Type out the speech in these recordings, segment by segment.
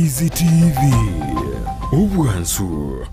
Ndizi TV, obwansu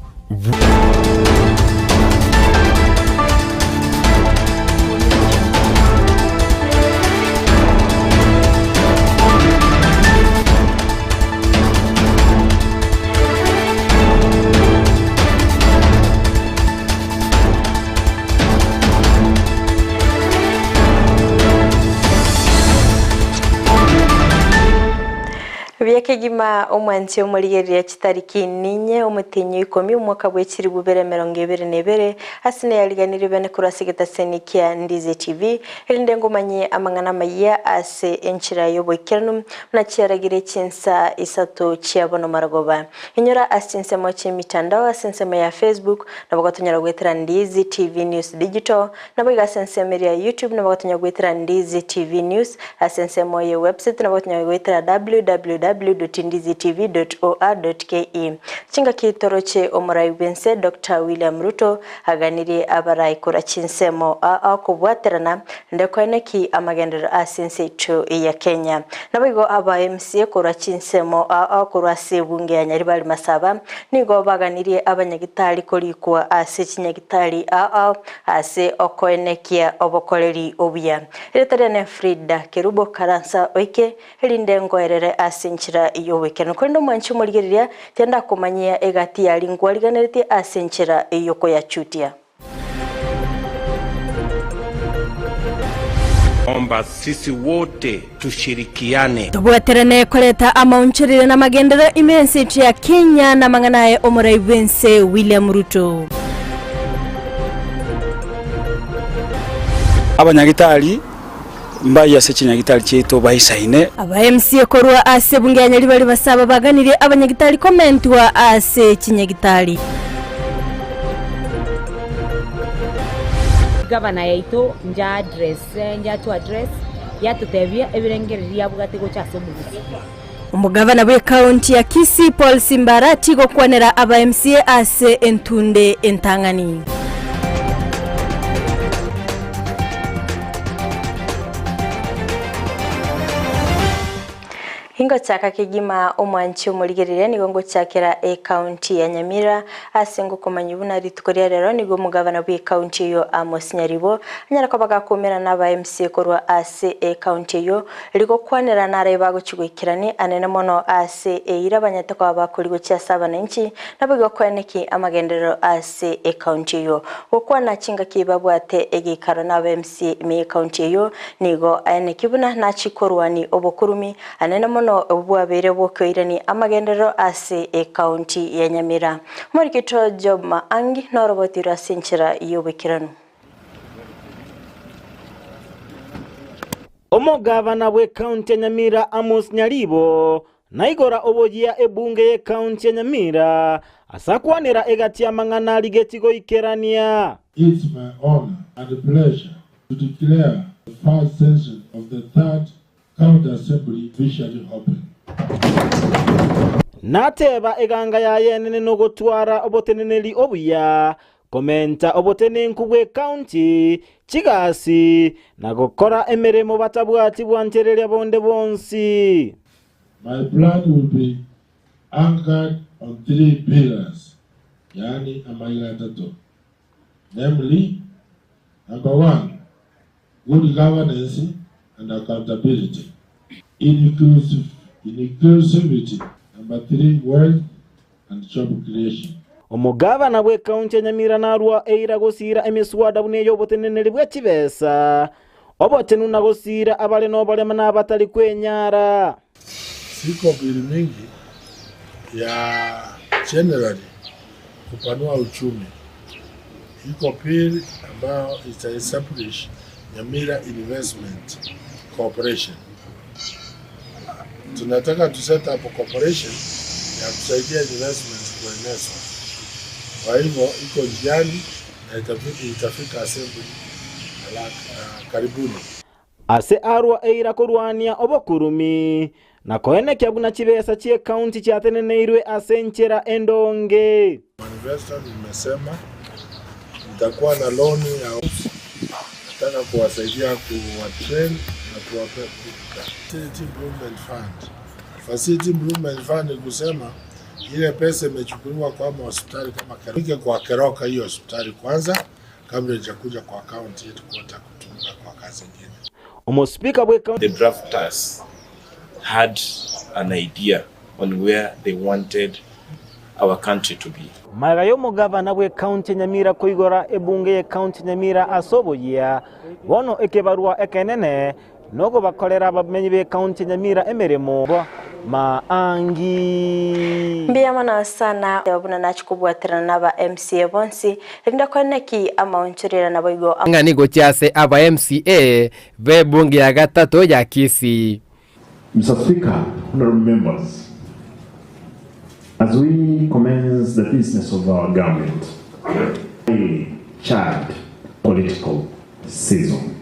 Buya kegima omwanchi omorigereria chitariki ninye omotienyi o ikomi omwaka bwe chilifu bibere emerongo ebere na ebere ase neyariganirie bene korwa ase egetaseni kia Ndizi TV erinde ngomanyie amang'ana amayia ase enchera y'oboikeranu buna chiaragire chinsa isato chia bono marogoba. Inyora ase chinsemo chi'emitandao ase ensemo ya Facebook, nabo gotonyora goetera Ndizi TV News Digital, naboigo ase ensemo eria ya YouTube nabo gotonyora goetera Ndizi TV News, ase ensemo ye website nabo gotonyora goetera www.ndizitv.or.ke. Chingaki toroche omorai bw'ense Doctor William Ruto aganirie abarai korwa chinsemo aa kobwaterana naende koeneki amagenderero ase ense yaito ya Kenya. Naboigo aba MCA korwa chinsemo aa korwa ase ebunge ya Nyaribari Masaba nigo baganirie abanyagitari korikwa ase chinyagitari aa ase okoenekia obokoreri obuya. Erieta riane Frida Kerubo Karansa oike erinde ngoerere ase enchera y'oboikeranu. Korende omwanchi omorigereria, tindakomanyia egati yaria nkwariganeretie ase enchera y'okoyachutia. Omba sisi wote tushirikiane. Tobwaterane koreta amaonchorero na amagenderero ime y'ense yaito ya Kenya na amang'ana aye omorai bw'ense William Ruto. Abanyagitari Mbaye ase chinyagitari chiaito baisaine. Aba MCA korwa ase ebunge ya Nyaribari basaba baganirie abanyagitari komentwa ase chinyagitari. Gavana yaito nja address nja to address yatotebia ebirengererio abwate gocha ase omogusii. Omogavana bw'ekaunti ya Kisii Paul Simbarati gokwanera aba MCA ase entunde entang'ani. Ingochaka kegima omwanchi omorigereria nigo ngochakera ecounty ya Nyamira ase ngokomanyia buna rituko ria rero nigo omogavana bw'ecounty eyio Amos Nyaribo anyare koba gakoumera na aba MCA korwa ase ecounty eyio Rigokwanera nare bagochia goikerania anene mono ase eira banyete koba bakori gochia ase abananchi, naboigo koeneki amagenderero ase ekaunti eyio. Gokwana chingaki babwate egeikaro na aba MCA ime y'ekaunti eyio nigo aeneki buna nachie korwani obokurumi anene mono obwo bwabeire bw'okoirani amagenderero ase ekaunti ya Nyamira. Omorikito Job Maangi norobotirwe ase enchera y'oboikeranu. Omogavana bw'Ekaunti ya Nyamira Amos Nyaribo naigora oboyia ebunge y'Ekaunti ya Nyamira ase akwanera egati y'amang'ana arigetie goikerania. It's my honour and pleasure to declare the first session of the third County Assembly officially open. Nateba eganga yaye enene nogotwara oboteneneri obuya, komenta obotenenku bw'ecounty, chigasi, na gokora emeremo batabwati bwanchereria bonde bwonsi. My plan will be anchored on three pillars, yaani amaiga atato, namely, number one, good governance and accountability, inclusive, inclusivity, number three, wealth and job creation. Omogabana bw'ekaunti ya Nyamira narua eira gosiira emeswada buna ey'oboteneneri bwe chibesa, obochenu na gosiira abare noborema na abatari kwenyara. Siko biri mingi ya generally kupanua uchumi. Iko bill ambayo ita establish Nyamira Investment Corporation. Tunataka tu set up corporation ya kusaidia investment kuenezwa. Kwa hivyo iko njiani na itafika assembly haraka, karibuni. Ase arua eira korwania obokurumi, na koenekia buna chibesa chi'ekaunti chiateneneirwe ase enchera endonge. Manifesto nimesema nitakuwa na loan ya house, nataka kuwasaidia kuwa train na kuwapea Fertility Improvement Fund. Facility Improvement Fund ni kusema ile pesa imechukuliwa kwa hospitali kama Keroka, kwa Keroka hiyo hospitali kwanza kabla ijakuja kwa county yetu kuta kutumika kwa kazi nyingine. Omospika bwe The drafters had an idea on where they wanted our country to be. Magega y'omogavana bw'ecounty ya Nyamira koigora ebunge y'ecounty ya Nyamira ase oboyia, bono ekebarua ekenene nogobakorera abamenyi b'ecounty ya Nyamira emeremo maangi. Mbuya mono sana buna nachia kobwaterana naba MCA bonsi, erinde koeneki amaonchorera naboigo. Ng'a nigo chiase aba MCA b'ebunge ya gatato ya Kisii. Mister Speaker, Honourable Members, as we commence the business of our government, highly charged political season.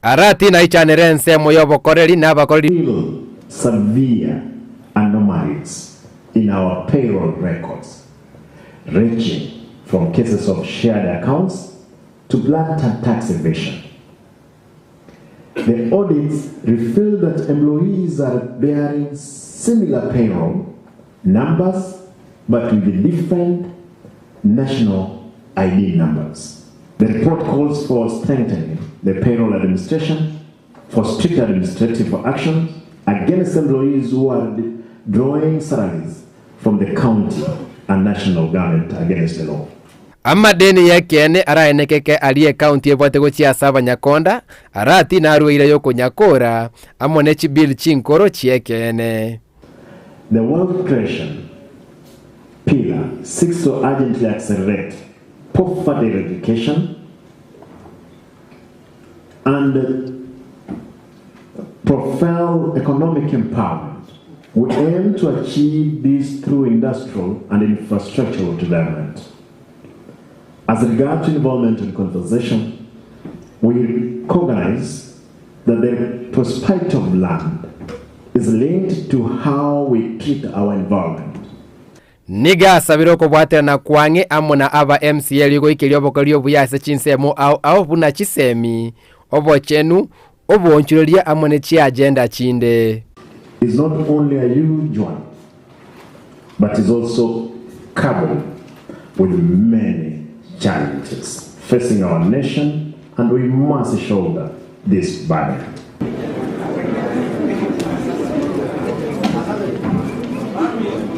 Arati naichanere ensemo y'obokoreri na abakoreri. Still severe anomalies in our payroll records, ranging from cases of shared accounts to blatant tax evasion. The audits reveal that employees are bearing similar payroll numbers but with different national ID numbers. The report calls for strengthening the payroll administration, for strict administrative actions against employees who are drawing salaries from the county and national government against the law. Amadeni y'ekeene araenekeke aria ekaunti ebwate gochia ase abanyakonda, arati narue eira y'okonyakora, amo ne chibill chinkoro chi'ekeene. The wealth creation pillar seeks to urgently accelerate poverty eradication and propel economic empowerment. We aim to achieve this through industrial and infrastructural development. As regards to involvement and conversation, we recognize that the prosperity of land is linked to how we treat our environment. Nigo asabire okobwaterana kwang'e amo na aba MCA rigoikeria obokoreri obuya ase chinsemo ao ao buna chisemi, obochenu, oboonchoreria amo ne chiagenda chinde. Is not only a huge one, but is also coupled with many challenges facing our nation, and we must shoulder this burden.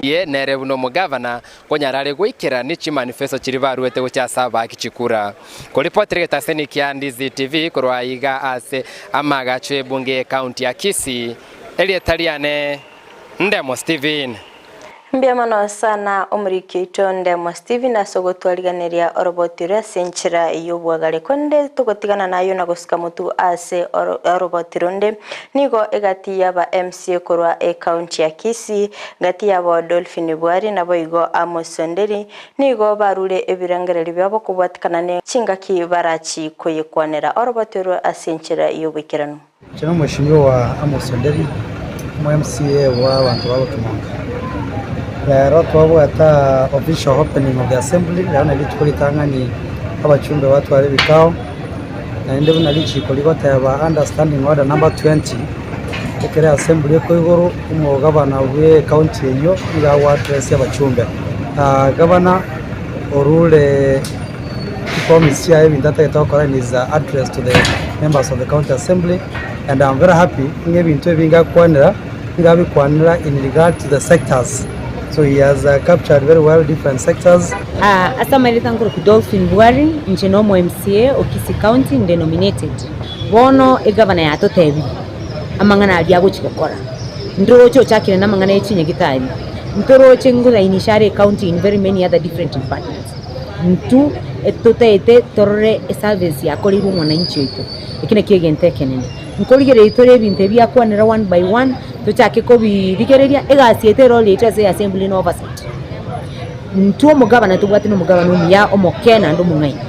Ye nere buna omogavana konyara are goikera ne chimanifesto chiria baruete gochia ase abaaki chikura. Koripotera egetaseni kia Ndizi TV korwa aiga ase amaagacho y'ebunge y'ecounty ya Kisii, erieta riane Ndemo Stephen. Mbuya mono sana omoriki oito Ndemo Stephen ase ogotwariganeria oroboti rwe ase enchera y'obwagare. Korende togotigana naye na gosuka motwe ase oroboti ronde nigo egati y'aba MCA korwa ecounty ya Kisii, gati yabo Dolphin Bwari naboigo Amos Onderi nigo barure ebirengererio biabo kobwatikana ne chingaki barachi koyekwanera oroboti orwo ase enchera y'oboikeranu. Inche nomweshimiwa Amos Onderi, omo MCA bwa abanto ba Bokimonga. Rero twabwate official opening of the assembly, rero nari rituko ritang'ani abachumbe batware ebikao, naende buna richiko rigoteba under standing order number 20, ekero assembly ekoigorwa, omogabana bwe ecounty eyio nigo ago address abachumbe. Gavana orure chipromise chiaye ebinto atagete gokora in his address to the members of the county assembly and I'm very happy ng'a ebinto ebi ngakwanera nigo abikwanera in regard to the sectors so he has captured very well different sectors. Ase amaereta nkorokwa Dolphin Bwari, inche na omo MCA o Kisii County inde nominated. Bono egavana yatotebirie amang'ana aria agochia gokora. Ndoroche ochakire namang'ana ye chinyagitari, ntoroche ngorainisha are ecounty in very many other different departments. Intwe totaete torore eservice yakoreirwe omwananchi oito, eki nakio egento ekenene. Nkorigereria tore ebinto ebi akwanera one by one, tochake kobirigereria, egasi yaito erori yaito ase assembly na oversight. Intwe omogabana tobwate na omogabana omuya, omoke naende omong'aini.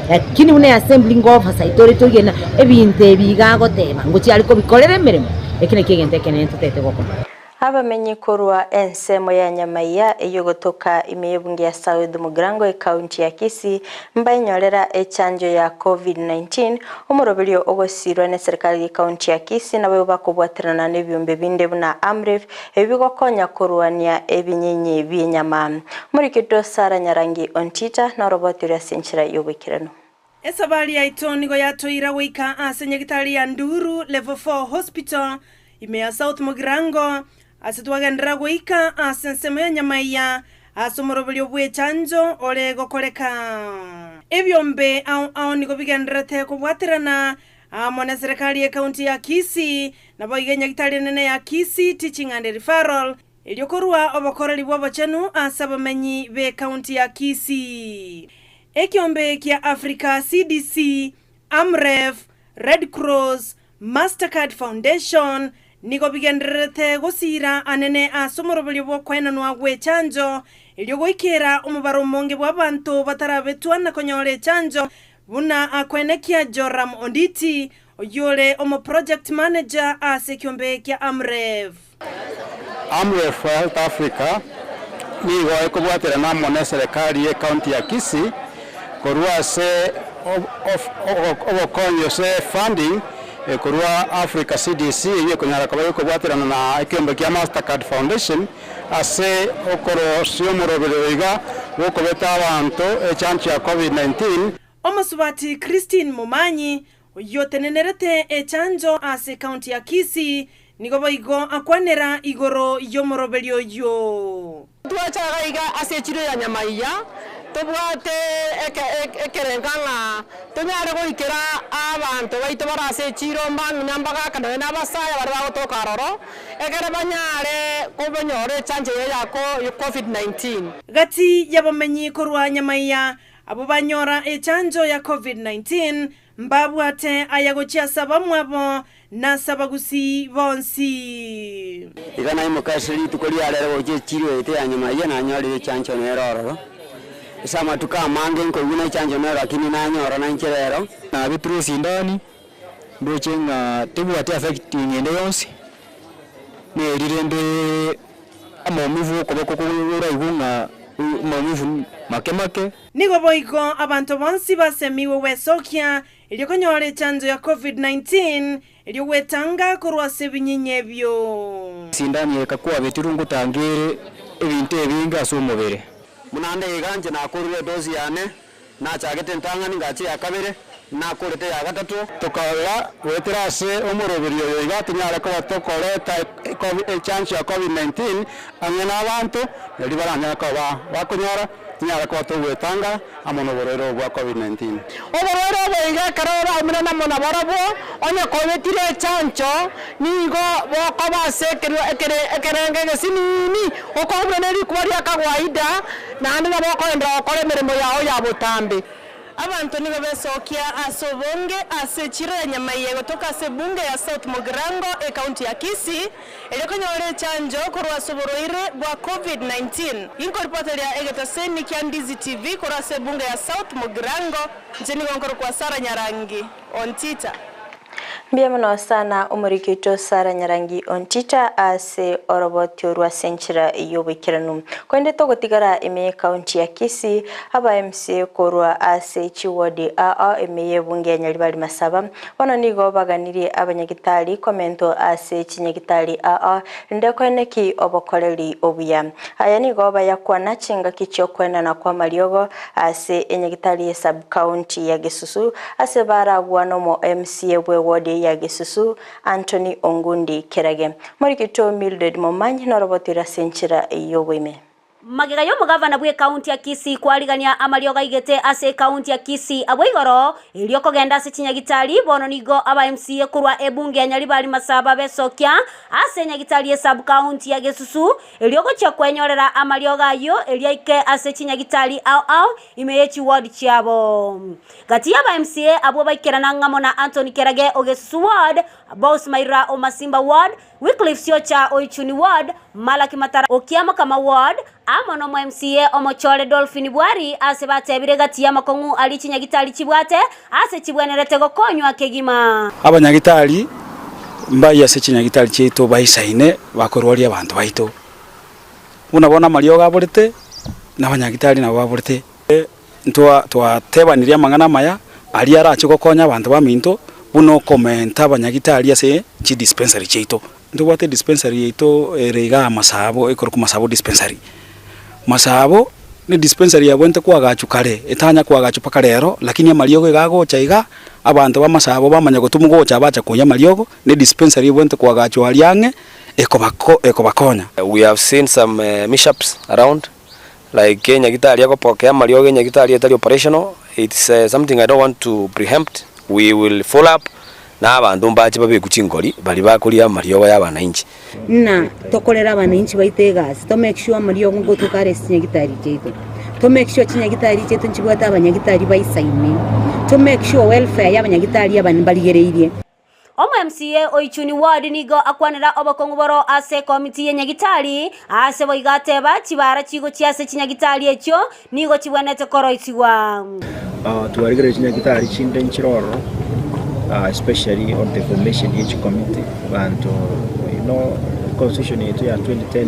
Lakini buna eassembly ngo oversight tore torigereria ng'a ebinto ebi iga agoteba ngochia are kobikorera emeremo, eki nakio egento ekenene totaete gokora. Abamenyi korwa ensemo ya Nyamaiya eyio gotoka ime y'ebunge ya South Mugirango ekaunti ya Kisii mbainyorera echanjo ya Covid-19 omoroberio ogosirwa neserikali y'ekaunti ya Kisii nabo bakobwaterana nebiombe binde buna Amref ebio bigokonya korwania ebinyinyi bi'enyama. Omorikito Sarah Nyarangi Ontita noroboti ore ase enchera y'oboikeranu. Esabari yaito nigo yatoira goika ase nyagitari ya Nduru Level 4 Hospital ime ya South Mugirango, ase twagenderera goika ase ensemo ya Nyamaiya ase omoroberio bw'echanjo ore gokoreka. Ebiombe ao ao nigo bigendererete kobwaterana amo neserekari y'ecounty ya Kisii, naboigo enyagitari enene ya Kisii Teaching and Referral Erio korua obokoreri bw'obochenu ase abamenyi b'ecounty ya Kisii. Ekiombe kia Africa CDC, Amref, Red Cross, Mastercard Foundation nigo bigendererete gosiira anene ase omoroberio bw'okoenanwa gw'echanjo erio goikera omobaro omonge bw'abanto batarabetwa na konyora echanjo buna akoenekia Joram Onditi oyore omoproject manager ase ekiombe kia Amref. Amref Health Africa nigo ekobwaterana amo neserekari y'ecounty ya Kisii korwa ase obokonyi gose funding korwa Africa CDC eyio ekonyara koba gekobwaterana na ekeombe kia Mastercard Foundation ase okorosia omoroberio iga bwokobeta abanto echancho ya Covid-19. Omosubati Christine Momanyi Oyio otenenerete echanjo ase ekaunti ya Kisii nigo boigo akwanera igoro y'omoroberio oyio. Twacha iga ase echiro ya Nyamaiya, tobwate ekerenga ng'a tonyare goikera abanto baito bare ase echiro mbang'ina mbagaka nonya na abasae baria bagotoka aroro, ekere banyare kobanyora echanjo eye ya Covid-19. Gati y'abamenyi korwa Nyamaiya abwo banyora echanjo ya Covid-19 Mbabwate aya gochia ase abamwabo na ase abagusii bonsi. Iga naimoka ase rituko ria rero gocha echiro yaito ya nyuma eyio nanyorire echancho nere ororo. Ase amatuko amange nkoigwa na echancho nero lakini nanyora nainche rero. Nabetirwe esindani, ndoche ng'a tebwati affect ende yonsi, neri rende amaumivu okoboko koraigwe ng'a amaumivu make make. Nigo boigo abanto bonsi basemigwe gwesokia erio konyora echanjo ya Covid-19 erio gwetanga korwa ase ebinyinya ebio. Esindani eka kwabetirwe ngotangere ebinto ebinge ase omobere. Buna ande iga inche nakorire edosi yane, nachagete entang'ani ngacha eya kabere, nakorete eya gatato. Tokarora goetera ase omoroberio oyo iga tonyare koba tokoreta echancho ya Covid-19 ang'e nabanto, erio baranyare koba bakonyora, tonyare koba togwetanga amo noborwaire obo bwa Covid-19. Oborwaire obo iga ekero oraumire amo nabarobwo, onye koebetire echancho, nigo bokoba ase ekerengo egesinini, okoumera nerikuba ria kawaida, naende nabo okoenderera gokora emeremo yao ya botambe. Abanto nigo besokia ase obonge ase echiro ya Nyamaiya egotoka ase ebunge ya South Mugirango, ekaunti ya Kisii, erio konyora echanjo korwa ase oborwaire bwa Covid-19. Ginkoripoteria egetaseni kia Ndizi TV korwa ase ebunge ya South Mugirango, inche nigo nkorokwa Sarah Nyarangi Ontita. Mbuya mono sana omoriki oito Sarah Nyarangi Ontita ase oroboti orwo ase enchera y'oboikeranu. Korende togotigara ime y'ecounty ya Kisii, aba MCA korwa ase chiward ao ime y'ebunge ya Nyaribari Masaba bono nigo baganirie abanyagitari komentwa ase chinyagitari ao rinde koeneki obokoreri obuya. Aya nigo bayakwana chingaki chi'okoenana kw'amariogo ase enyagitari ye sub-county ya Gesusu ase baragwa nomo MCA bwe ward ya Gesusu Anthony Ongundi Kerage. Morikito Mildred Momanyi norobotire ase enchera y'oboime. Magega y'omogavana bw'ekaunti ya Kisii kwarigania amariogo aigete ase ekaunti ya Kisii abwo igoro, erio kogenda ase chinyagitari, bono nigo aba MCA korwa ebunge ya Nyaribari Masaba besokia ase enyagitari ye sub-county ya Gesusu Erio gochia kwenyorera amariogo ayio, erio aike ase chinyagitari ao ao ime ye chiward chiabo. Gati y'aba MCA abwo baikerana ng'amo na Anthony Kerage o Gesusu Ward, Bous Maira o Masimba Ward, Wycliffe Siocha o Ichuni Ward, Malaki Matara o Kiamokama Ward, amo nomo MCA omochore Dolphin Bwari ase batebire gati y'amakong'u aria chinyagitari chibwate ase chibwenerete gokonywa kegima. Abanyagitari. Mbai ase chinyagitari chiaito baisaine bakorwaria abanto baito. Buna bono amariogo aborete, na abanyagitari nabo baborete. Ntwa twatebanirie amang'ana amaya, aria arache gokonya abanto baminto, buna okomenta abanyagitari ase chidispensary chiaito. Ntobwate edispensary yaito ere igaa Masabo, ekorokwa Masabo Dispensary. Masabo, ne dispensary yabwenerete koagachwa kare, etanya koagachwa mpaka rero, lakini amariogo iga agocha iga, abanto ba Masabo bamanya gotomwa gocha bacha koyia amariogo, ne dispensary ebwenerete koagachwa aria ang'e, ekobako ekobakonya. We have seen some mishaps around like enyagitari egopokea amariogo enyagitari etari operational, it's something I don't want to preempt, we will follow up na abanto mbache babekwe chingori baria bakoria amariogo ya abanainchi. Ng'a tokorere abanainchi baito egasi, to make sure amariogo ngotoka are ase chinyagitari chiaito, to make sure chinyagitari chiaito nchibwate abanyagitari baisaine, to make sure welfare ya abanyagitari aba mbarigereirie. Omo MCA o Ichuni Ward nigo akwanera obokong'u boro ase ekomiti ye nyagitari, ase boigo ateba chibara chigochia ase chinyagitari echio nigo chibwenerete koroisigwa. Twarigereria chinyagitari chinde nchire ororo especially on the formation ye chikomiti abanto you know constitution yaito ya 2010.